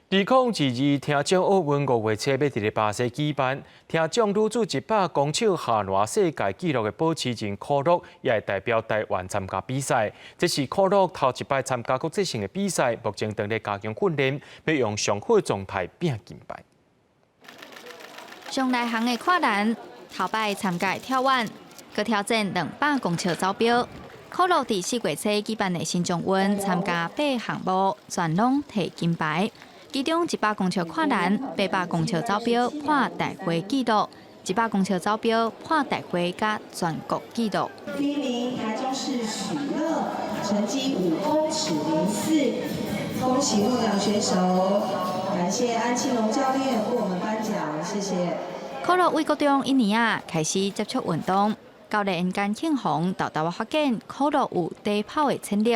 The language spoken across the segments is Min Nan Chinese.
2022聽障奧運五月初欲佇咧巴西舉辦，聽障女子100公尺下欄世界紀錄的保持人可樂，也會代表台灣參加比賽。這是可樂頭一擺參加國際性的比賽，目前正咧加強訓練，欲用上好狀態拚金牌。上內行的跨欄，頭擺參加跳遠，閣挑戰200公尺走標。可樂佇4月初舉辦的新疆運參加八項目，全攏提金牌。其中100公尺跨欄、800公尺走標破大會紀錄，100公尺走標破大會佮全國紀錄。第一名台中市許樂，成績5公尺04，恭喜獲獎選手，感謝安慶龍教練為我們頒獎，謝謝。可樂為國中一年仔開始接觸運動，教練簡慶紅沓沓仔發現可樂有短跑的潛力。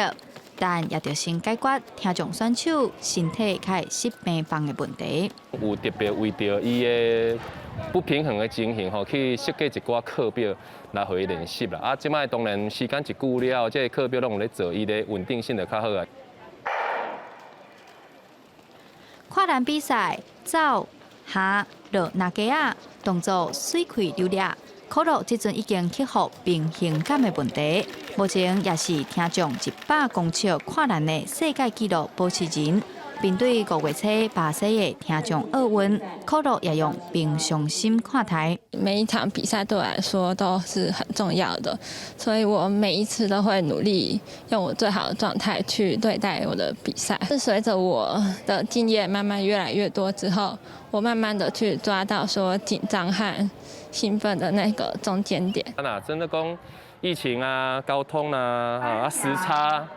但也著先解決聽障選手身體較會失平衡的問題。有特別為著伊的不平衡的情形吼，去設計一寡課表來予伊練習啦。啊，這擺當然時間一久了後，這個課表攏有咧做，伊的穩定性就較好啊。跨欄比賽，走、下、落、拿機仔，動作媠氣流利。可樂這陣已經克服平衡感的問題，目前也是聽障100公尺跨欄的世界紀錄保持人。面對五月初巴西的聽障奧運，可樂也用平常心看待。每一場比賽對我來說都是很重要的，所以我每一次都會努力用我最好的狀態去對待我的比賽。是隨着我的經驗慢慢越來越多之後，我慢慢的去抓到說緊張和興奮的那個中間點。啊，真的講疫情啊、交通啊、啊時差。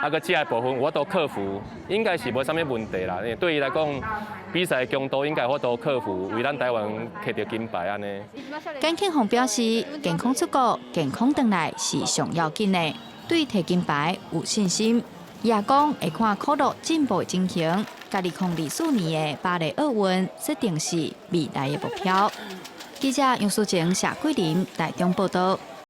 啊，閣這个部分我都克服，應該是無啥物問題啦。對伊來講，比賽強度應該有法度克服，為咱台灣摕著金牌按呢。簡慶紅表示，健康出國、健康轉來是上要緊的，對提金牌有信心。也講會看可樂進步的情形，共2024年的巴黎奧運設定是未來的目標。記者楊淑晴、謝桂林台中報道。